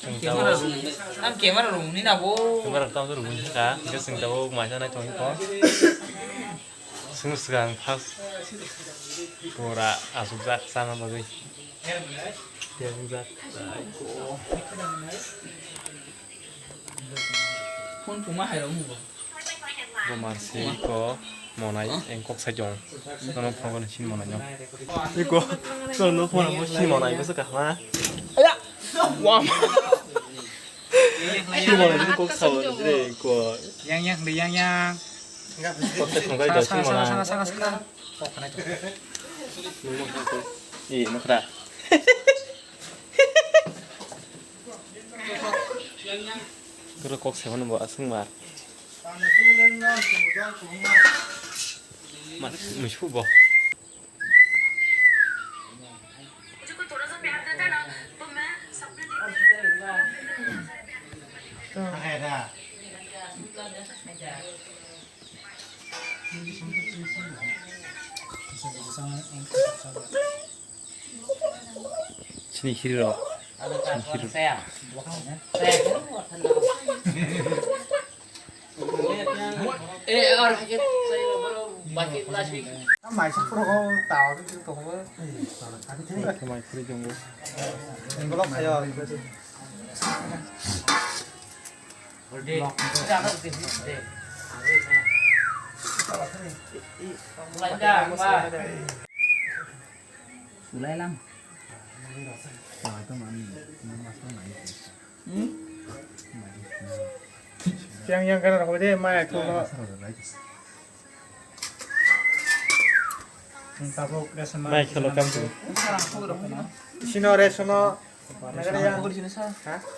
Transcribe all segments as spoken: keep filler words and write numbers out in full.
Ang camera room ni na bo. Camera tam tu room ka, ke sing tabo mai sana tong ko. Sung sung first. Pura asuk jak sana bagwi. Dia asuk jak. Phone puma hai ro mu bo. Bo mar se iko monai eng kok sai jong. Nono phone kono sin monai no. Iko, nono phone mo sin monai ko saka ha. Aya. Wam. Sin monai ko kok sa bo dire ko. Yang yang de yang yang. Kok sai thong kai do sin monai. Sana sana sana sana. Kok kana to. Eh, nokra. Koro kok sai mano bo asung mar. Ma, musu bo. Sini siri ro. Sini siri. Mai sa phuru ko tawa ke to ko. Mai phuru jong. Envelope ayo. Sulai lang. Yang yang kana rokok de mai ko. Tabuk ration. Mai khelo kam tu. Sino ration no.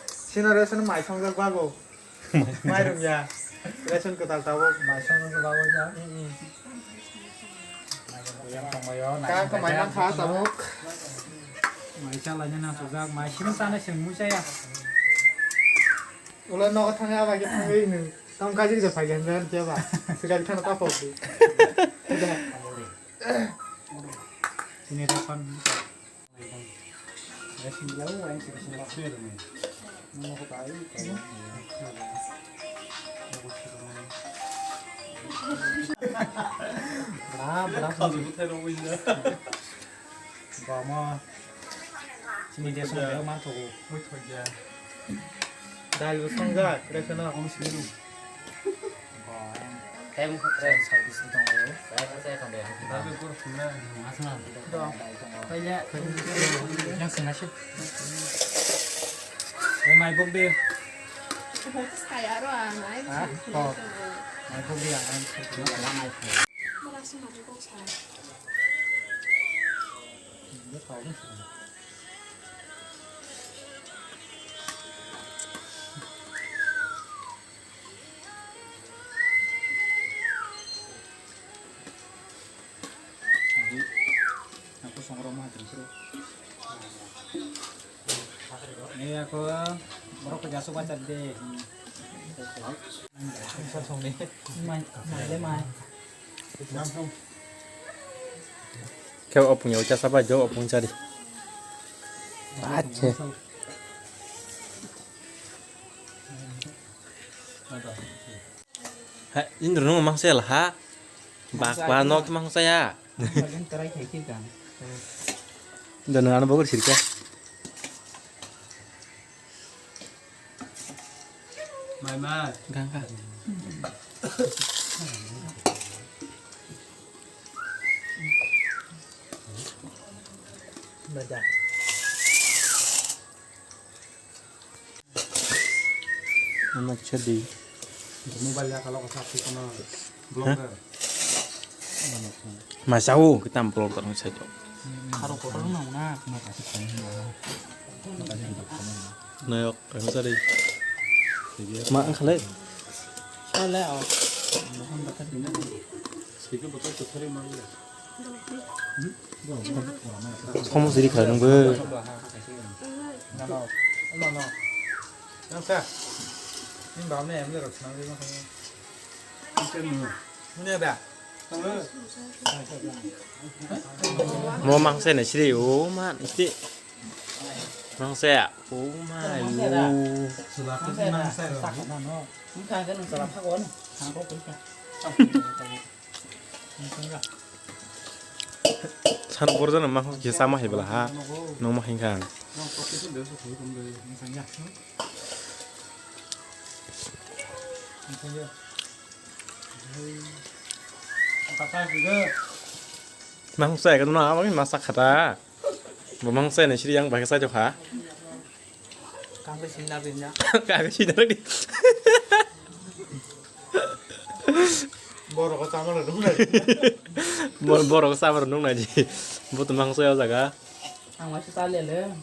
Sino ration mai songjak bago. Mairum ya. Ration kwtal tabuk. Mai songjak bago ya. Yang tongmayo. Ka ko mai nang kha tabuk. Mai chala jana sojak mai sim sana sim muchaya. Ulo nogo thangya ba ke thangwi nu. Tong kaji de phai gen jan je ba. Sigal thana ta phok. Sini depan. Bama. Sini dia song dia manthogo. Dal bo songjak, kre kre na. Tei mukha tei service ni tongo. Tei tei tong de. Asna. Yang sengaja. Eh, mai bok de. Saya ro ang mai. Ha? Oh. Mai bok de ang. Mai bok. Aku songrok ma hatung suru. Ni aku borok ko jasuk bacha de. Bisa song ni. Mai, mai le mai. Khe opung ya ucha sapa jo opung chari. Ache. Ha, indro nung mang sel ha. Bak ba nok mang saya. Dono ano bogur sirka. Mai mai. Gangka. Baja. Ano kisa di. Mobile ya kalau kata aku kena blogger. Masao kita amplop terus saja. Karo kotor nang na. Nayok, kamu tadi. Ma ang khalai. Khalai oh. Sika betul betul mangga. Somo siri kha nungbo. Mo mangsa na siri o ma iti. Mangsa. Oh my. Mangsa da. Mangsa da. Sakha na no. Mangsa da no sala phago no. Sakha ko pisa. San borjana ma khe sama hai bala ha. Nong ma hingkha. Mangsa ekdom na abang masa khata. Bo mangsa ni sri yang bahasa jokha. Kangkhe sinna rinna. Kangkhe sinna rinna. Borok o chamala nung nai. Bor-, borok o chamala nung nai ji. Bo to mangsa o jaga. Ang waisa ta lele.